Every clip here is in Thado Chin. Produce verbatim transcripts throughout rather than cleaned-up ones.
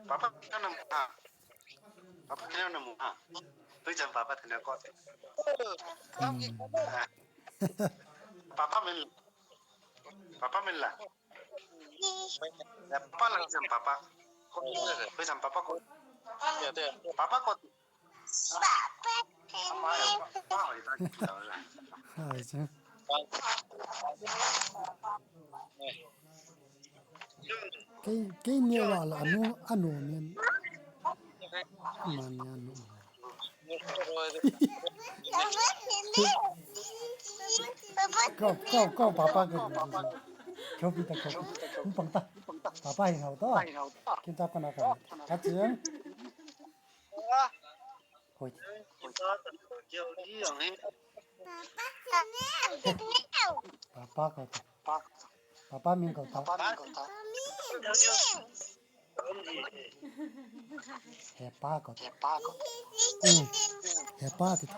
Papa, na mu ha. Papa, na mu ha. Hoicham papa thana ko. Papa min. Papa min la. Papa la hoicham papa. Hoicham papa ko. Papa ko. Hai cha. Kei, kei ne wa la anu, anu nen. Man ne anu. Ko, ko, ko, papa ko. Ko pi ta ko. Pang ta. Papa hin hao to. Kin ta ko na ko. Ka chiang. Hoi. Papa ko ta. Papa min ko ta. Hepa ko ta. Hmm. Hepa ti ta.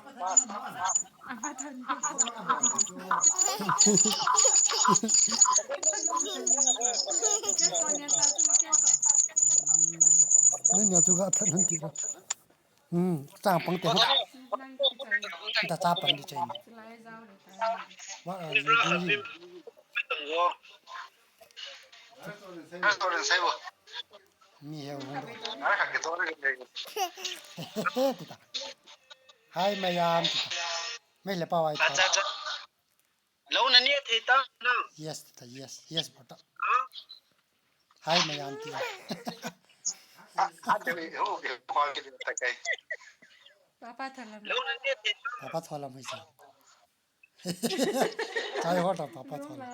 Nani a chu ga tha nan ti ra. Hmm, chang pang te. Da cha pang di chen. Wa, eh, ni di. Mi he hung. Ti ta. Hai mayam ti ta. Mai le pa wai ta. Lo na ne thei ta na. Yes, ta, yes, yes, bota. Ha? Hai mayam ti. A, a, de, ho, de, ho, de, ta kai. Papa tholam. Lo na ne thei ta. Papa tholam hoicham. Chai ho ta papa tholam.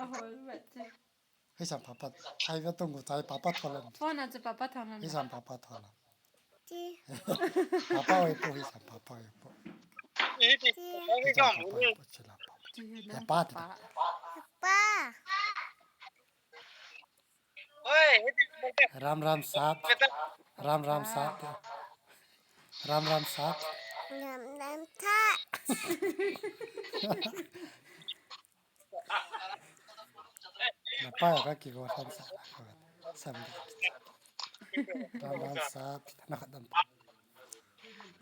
Hoicham papa. Chai ve tung ko chai papa tholam. Phone a chu papa tholam. Hoicham papa tholam. Papa oi po hoicham papa oi po. Hoicham papa oi po chila papa. Ya pa ta. Pa. Ram ram sat. Ram ram sat. Ram ram sat. Ram ram sat. Na pa ya ka ki go san sa. Sam. Ram ram sat. Na khat dam.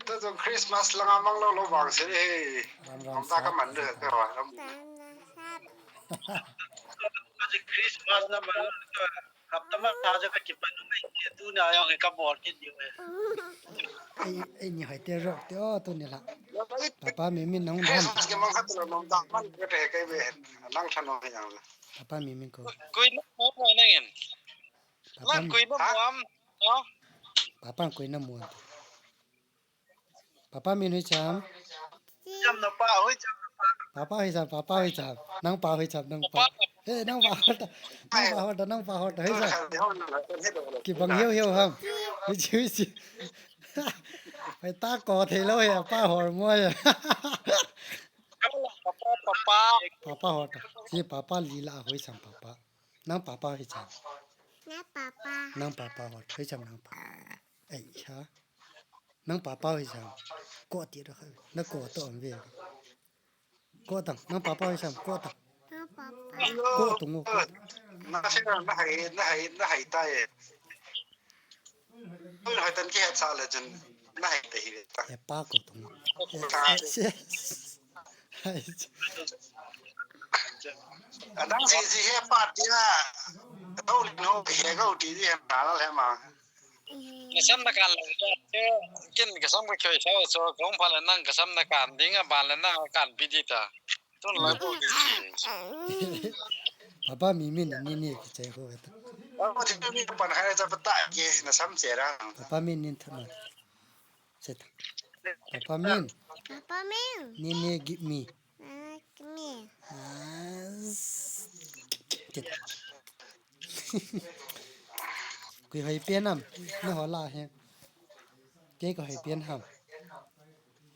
Ta jong Christmas langa mang lo lo vang se he. Ram ram sat. Ka man de ka ram. Christmas na man lo. Hapta ma ta jo ka kipan ngai. Tuni a jong ka bol kit diu he. Ei, ei ni hai te ro te o tuni la. Papa mi min nong dan. Christmas ke mang khat lo nong dan man ke te kai be. Nang tha nong yang. Papa mi min ko. Koi na mo mo na ngen. Papa mi. Koi na mo am. No. Papa koi na mo. Papa min hoicham. Cham na pa hoicham. Papa hoicham, papa hoicham. Nang pa hoicham, nang pa. He, nang pa hota. Nang pa hota, nang pa hota. Hoicham. Kibang hiu hiu ham. Hoichi, hoichi. Hai ta ko thei lo he, pa hor mo he. Papa, papa. Papa hota. Si papa lila hoicham papa. Nang papa hoicham. Nang papa. Nang papa hota. Hoicham nang pa. Ei ha. Nang papa hoicham. Ko ti ra kha. Na ko to am ve. Ko tang. Nang papa hoicham. Ko tang. Nang papa. Ko tung ko. Na se na hai, na hai, na hai ta ye. Ko hai tan ki het sa le chun. Na hai ta hi ta. Hepa ko tung. Yes. Adang si si hepa ti na. Tau lin ho he ko ti di he na la he ma. Kasam na kan la. Kin kasam ka khoi sao so kong pha la nang kasam na kan ding a ban la nang kan pi di ta. Tun la ko ki si. Papa mi min ni ni ki che ko ta. Ko ti mi pan hai cha pa ta ke na sam che ra. Papa min nin tha na. Seta. Papa min. Papa min. Nene give me. Ah, give me. Ah, s-, seta. Koi hoi pen ham. Na ho la he. Kei koi hoi pen ham.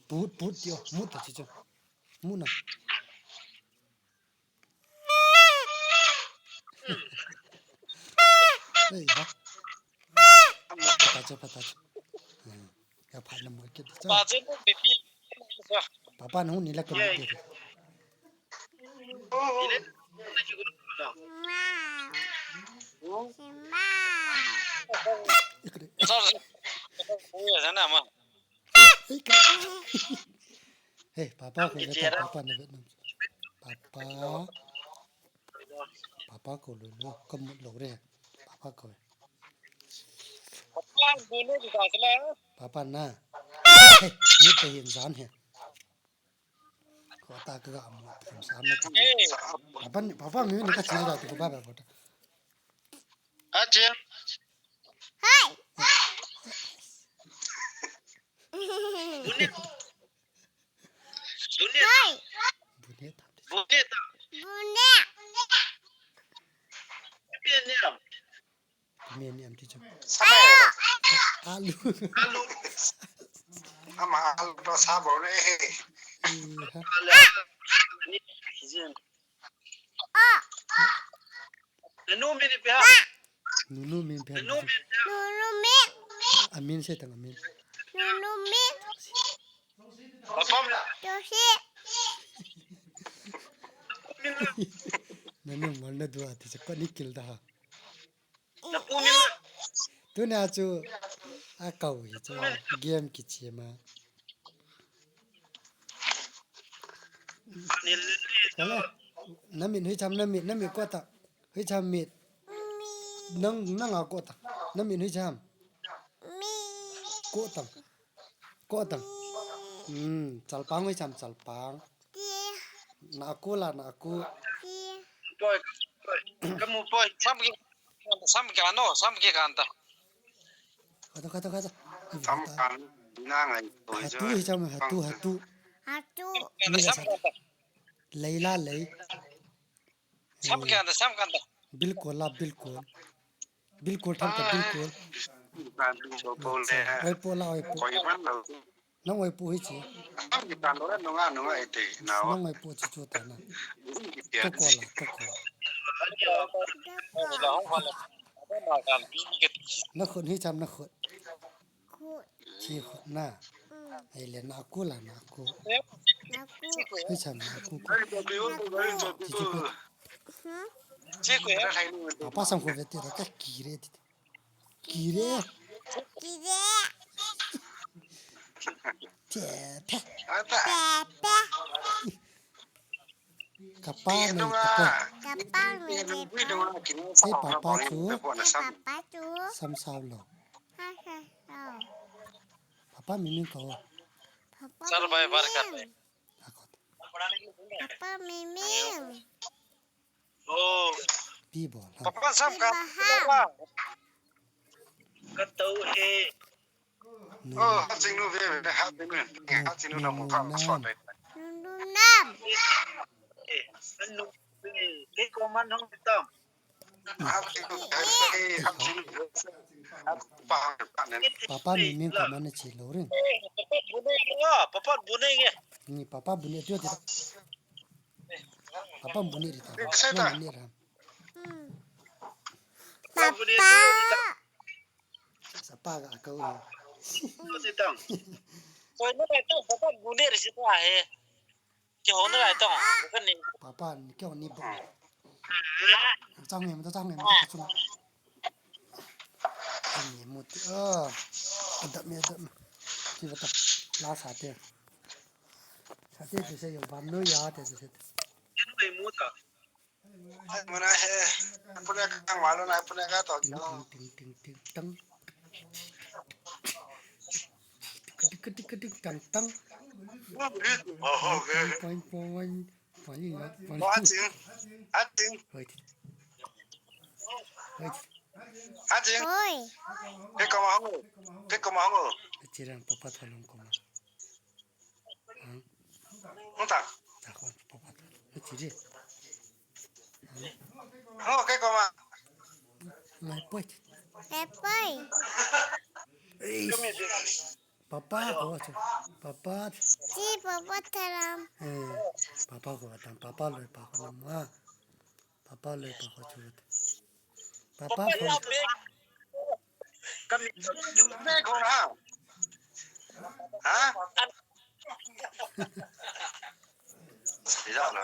Put, put yo. Mut ta chi chu. Mut na. Ei, ha? Patacho, patacho. Hmm. Ya phat na mo kit cho. Papa na hung ni la ko ni. Ikre. Sana ma. Hey, papa ko le ta, papa na vetnam. Papa. Papa ko lo lo, ka mut lo re. Papa ko. Papa bune di ka sala. Papa na. Hey, ni te hin jan he. Ko ta ka ga mut kam sa na. Hey. Papa ni, papa mi ni ka chiri da ko ba ba ko ta. Ache. Hai. Bune. Bune. Hai. Bune ta. Bune ta. Bune. Bune ni am. Bune ni am ti chu. Sama. Alu. Alu. Ama alu to sabo ne. Iha. Alu. Ni jin. Ah. Nanu min ipi ham? Nunu min ipi ham? Nanu min ipi ham? Nunu min. Amin sei tang amin. Nunu min. Papa min. Josi. Nanu mal na dua ti se pani kil da ha. Napu min. Tuna chu a kau hi chu game kichi ma. Kale. Na min hui cham na min, na min ko ta. Hui cham min. Nang, nang a ko ta. Na min hui cham. Ko ta. Ko ta. Hmm, chalpang hui cham chalpang. Na ko la na ko. Poi, poi. Kamu poi. Sam ki, sam ki ano, sam ki kanta. Kata, kata, kata. Sam kan na ngai. Hatu hi cham, hatu, hatu. Hatu. Ni la sa. Leila lei. Sam kanta, sam kanta. Bilkul la, bilkul. Bilkul tham ta, bilkul. Oi po la, oi po. Nang oi po hi chi. Nang oi po chi chu ta na. Ko ko la, ko ko. Na khut hi cham na khut. Chi khut na. Ai le na ku la na ku. Hi cham na ku ku. Chi chi ku. Papa sam khu ve ti ra ka ki re ti. Kire. Kire. Te, te. Te, te. Kapa ni kapa. Kapa ni kapa. Te papa chu. Te papa chu. Sam sao lo. Sam sao lo. Papa mi min ko. Papa. Sir bhai, barkat. Akot. Papa mi min. Oh. Pi bol ha. Papa sam ka. Pi bol ha. Ka tau he. Oh, ha ching nu ve ve, ha ching nu. Ha ching nu na mu pha so dai. Nu nam. Eh, anu. Eh, ke ko man hong tam. Ha ching nu, eh, ha ching nu. Papa mi min ko man chi lo rin. Eh, papa bune nge, papa bune nge. Ni papa bune tio ti. Papa bune ri ta. Bune ri ta. Papa. Sapa ga kau. Koi na lai tong papa bune ri si ta he. Ki hong na lai tong. Ka ni. Papa ni ki hong ni ba. Chang ni ma ta chang ni ma ta chung. Ni mu ti. Ah. Adap mi adap mi. Ti ba ta. La sa te. Sa te ti se yo ban no ya te ti se. Ni mu ta. Ai, muna he, pune ka malu na, pune ka to. Ting, ting, ting, ting, ting, tang. Tik, tik, tik, tik, tang, tang. Oh, okay. Point, point, point, point, point. Oh, ating, ating. Wait. Wait. Ating. Oi. Ke koma ho. Ke koma ho. Chiran papa thalong koma. Hung ta. Ta ko papa. Chi di. Ho ke ko ma. Mai poi. Mai poi. Ei. Papa ko chu. Papa. Chi papa tharam. Eh. Papa ko tam papa loi pa ko na ma. Papa loi pa ko chu. Papa phone. Kami bag ho na. Ha? Ila na.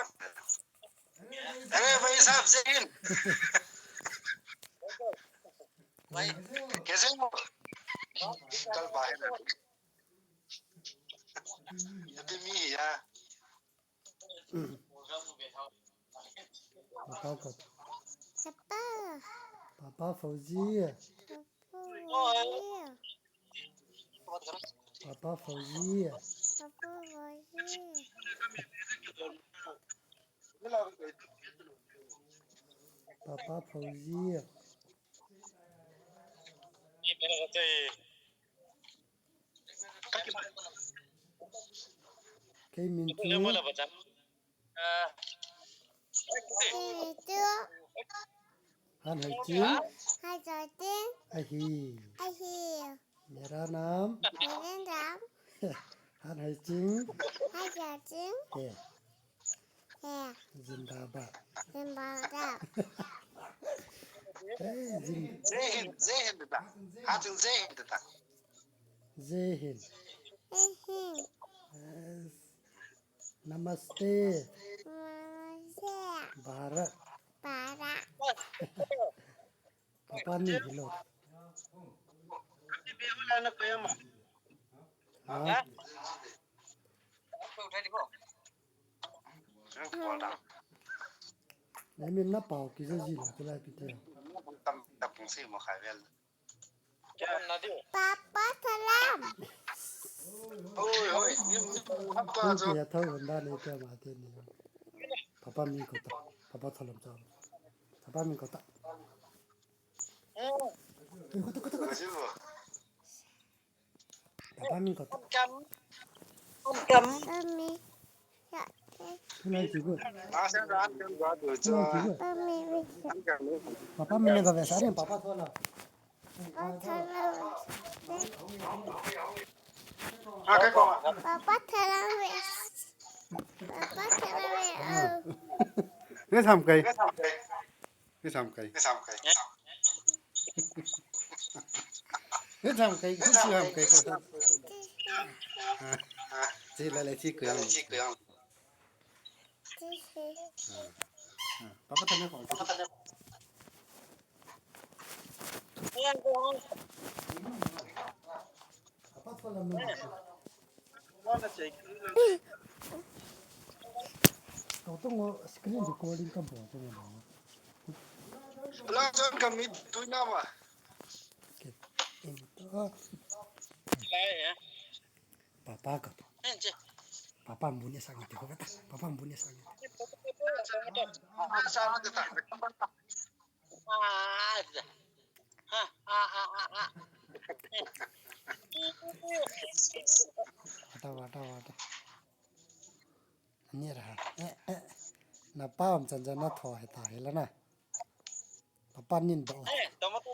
Arey bhai sahab, Jai Hind. Bhai, kaise ho? Kal ba he na. Ati mi ya. Papa ko. Papa. Papa Fauzi. Papa Fauzi. Papa Fauzi. Papa Fauzi. Papa Fauzi. Kei min chu. Kei min chu. Han Haiching. Han Haiching. Ahi. Ahi. मेरा नाम मेरा नाम Han Haiching. Han Haiching. है. है. जिंदाबाद. जिंदाबाद. ए, जिन- जय हिंद, जय हिंद दा. Haiching जय हिंद दा. जय हिंद. जय हिंद. Yes. नमस्ते. नमस्ते. भारत. भारत. पापा ni hilo. हाँ? Nei min na pao kija ji lo, tu lai pi te. Papa salam. Oi, oi, ni, ni, papa. Tum pi ya thau hon da nei te ma te ni. Papa min ko ta. Papa salam cha. Papa min ko ta. Oi, ko ta, ko ta, ko ta. Papa min ko ta. Kam. Kam. Mami. Ya. Tulai ji ko. Tulai ji ko. Papa min ko ve sa ni, papa thola. Papa thala ve. Papa thala ve. Ni sam kai. Ni sam kai. Ni sam kai. Ni sam kai. Ni sam kai. Chi la le chi ko yang. Papa tanya ko. Kau tu ngo screen recording ka bo tu ngo. Belakang kami tu nama. Papa ko. Papa mun ni sang itu kata. Papa mun ni sang itu. Wata, wata, wata. Ni ra. Eh, eh. Na pa om chan chan na tho he ta he la na. Papa nin do. Eh, tomato.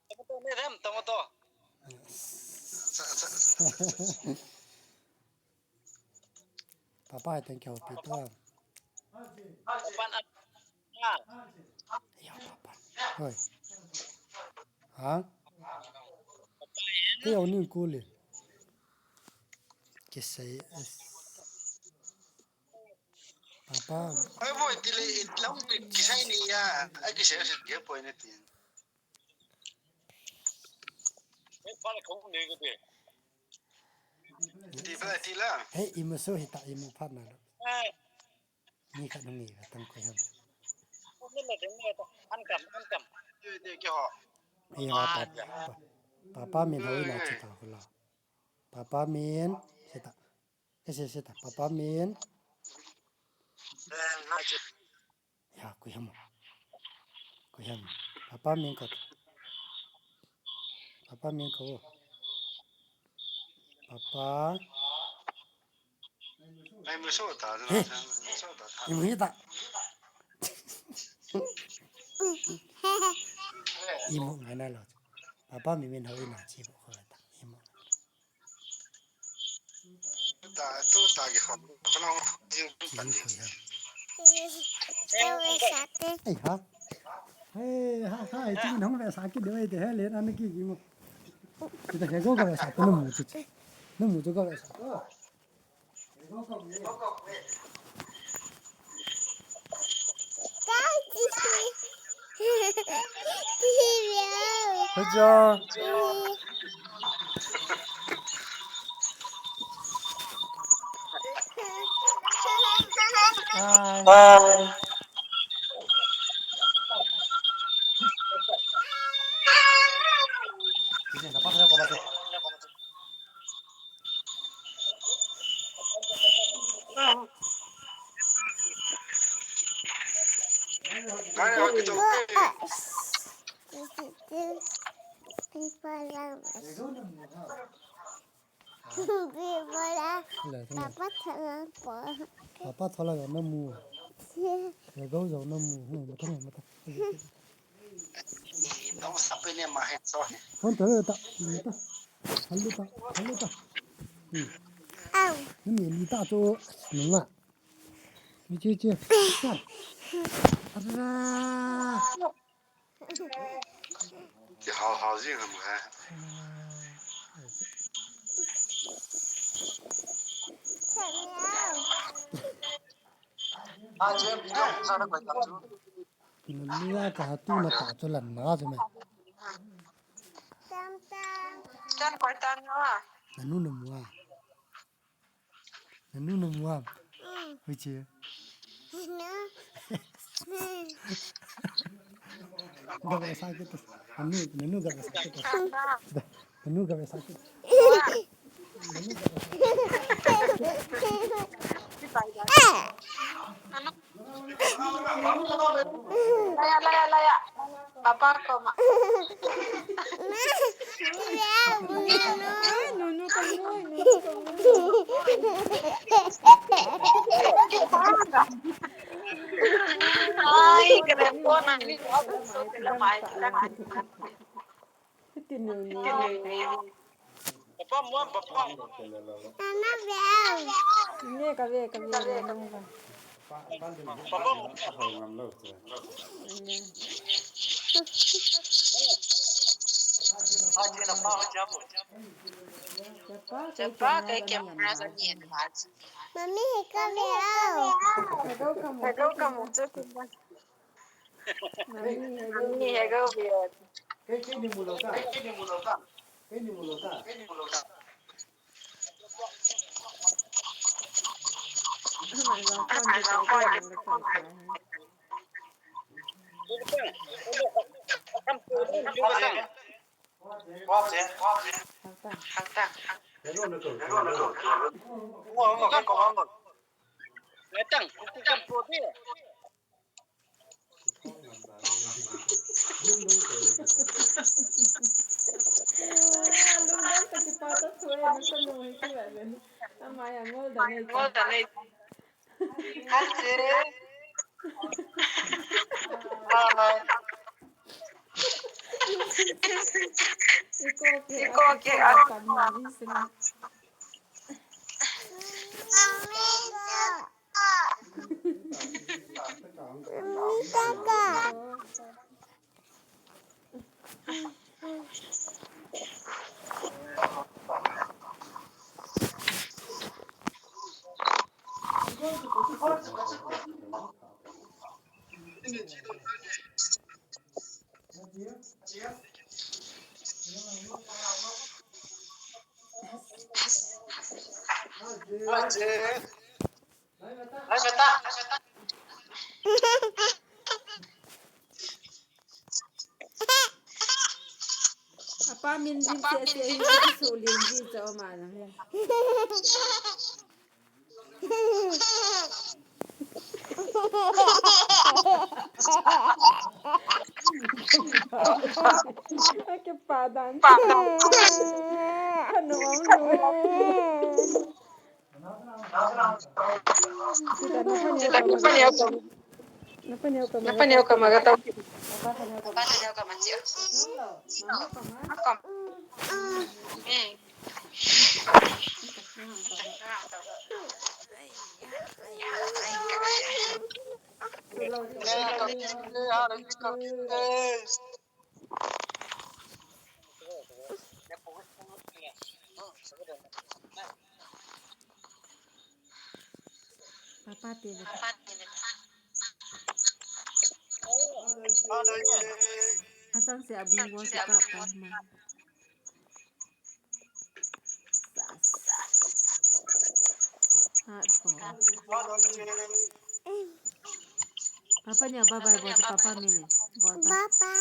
Tomato ni ram, tomato. Papa hai teng kya hopi to. Papa na. Ya papa. Hoi. Ha? Te au ni kule. Kisai. Papa. Ai boy, tile itlam kisai ni ya. Ai kisai se ge boy ne tin. Ti pha ti la. Hey, imu so hita imu phat na lo. Ni khat nung ni ka tang ko ham. An kam, an kam. Ye, ye, ke ho. Ye, wa pa, pa, papa min hoi na chi ta hula. Papa min, chi ta. Ese, ese ta. Papa min. Eh, na chi. Ya, kui ham. Kui ham. Papa min ko. Papa min ko. Papa. Ai, mo so ta, mo so ta. Imu hita. Imu ngai na lo. Papa min min hoi na chi bo ko ta. Imu. Ta, tu ta ke ho. Kono jing tu ta ni. Ei ha. Hey, ha, ha, itu nang ve sa ki de ve de he le na ki ki mo. Kita he go ka ve sa ko mu chu. Nang mu chu ka ve sa. Hoi jo. Bye. Bye. Papa thola po. Papa thola ga namu. Ya gau jau namu. Matang matang. Phone ta ta ta. Halu ta, halu ta. Ni li ta cho nunga. Ni che che. Ara. Ti hao hao jing ham ha. Nanu a ka hatu na ta chu lan na chu me. Chan koi tan na. Nanu na mua. Nanu na mua. Hui che. Ga ba sa ke to. Nanu, nanu ga ba sa ke to. Nanu ga ba sa ke to. Laya, laya, laya. Papa koma. Nunu koma, nunu koma. Ai, kena kona ni. Papa muam, papa. Nana ve. Ne ka ve, ka ve, ka ve. Papa. Aji na pa ho jamu. Papa, kai ke mara ni. Mami, he ka ve. Hello, kamu. Hello, kamu. Mami, hello, hello. Kei, kei ni mu lo ta. Kei ni mu lo ta. Kei ni mu lo ta. Lungdam ta kipah ta thoi na ka nung hi kila ven. Amai a ngol da nei. Ngol da nei. Ache. Bye. Iko ke, iko ke, iko ke. Kan ma ni sila. Apa min din se se hin so lin ji cho ma na he. Ake padan. Padan. Kanu anu. Napaneo ka maga tau. Papa tele. Asang se abung bo se papa ma. Sas. Hat ko. Papa ne bye bye bol, papa min e. Bol ta. Papa.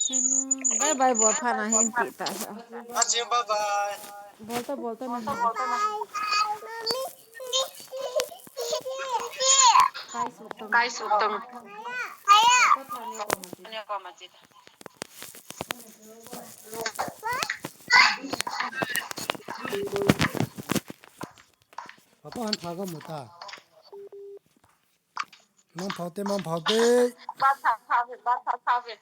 Henu. Bye bye bol phat na hin ti ta. Achi bye bye. Bol ta, bol ta na. Bye. Mummy. Kai suk tang. Kai suk tang. Papa ne bol ma ti. Ne bol ma ti. Papa han tha ga mu ta. Mang phao te, mang phao te. Ba tha tha ve, ba tha tha ve.